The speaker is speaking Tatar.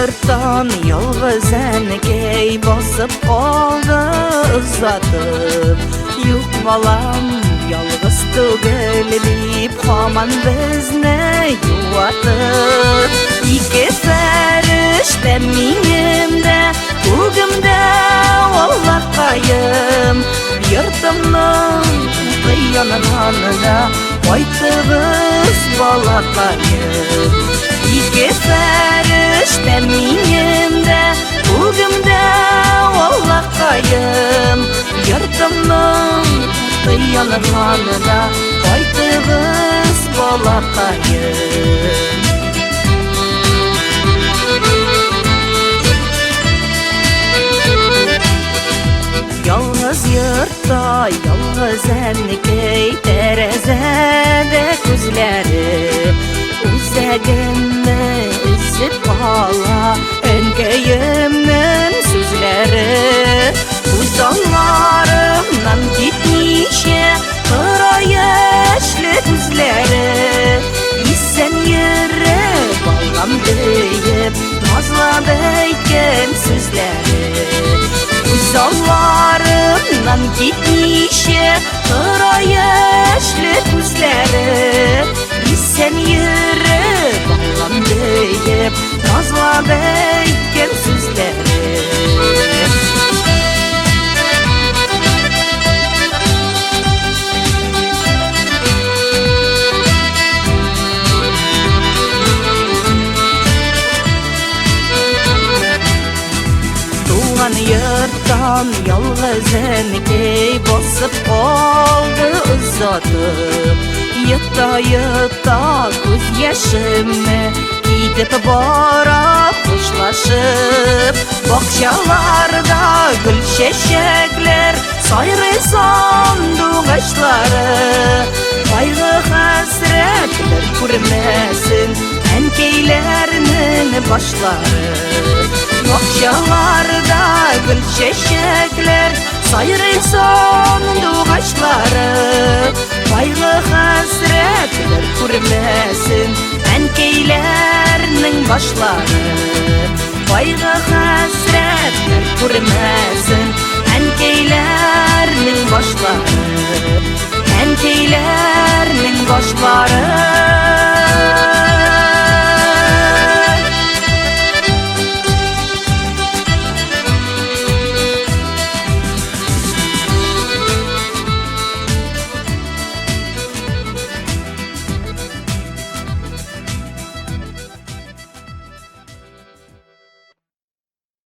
йорттан ялгыз әнкәй басып калды озатып. Юк, балам, ялгыз түгел дип, һаман безне юатып. Ике фәрештә минем дә, күгемдә, Аллакаем, йортымның уты янганда кайтыгыз, балакаем. Ике фәрештә минем дә, күгемдә, Аллакаем, йортымның уты янганда кайтыгыз, балакаем. Ялгыз йортта ялгыз әнкәй, тәрәзәдә күзләре, үзәгемне өзеп ала әнкәемнең сүзләре. Күз алларымнан китмичә тора яшьле күзләре. Исән йөре, балам, диеп, назлап әйткән сүзләре. Күз алларымнан китмичә тора яшьле күзләре. Исән йөре, балам, диеп, назлап әйткән сүзләре. Туган йорттан ялгыз әнкәй басып калды озатып. Йота-йота күз яшемне, китеп бара хушлашып. Бакчаларда гөл чәчәкләр сайрый сандугачлары. Кайгы хәсрәтләр күрмәсен әнкәйләрнең башлары. Бакчаларда гөл чәчәкләр сайрый сандугачлары. Кайгы хәсрәтләр күрмәсен әнкәйләрнең башлары. Кайгы хәсрәтләр күрмәсен әнкәйләрнең башлары. Әнкәйләрнең башлары.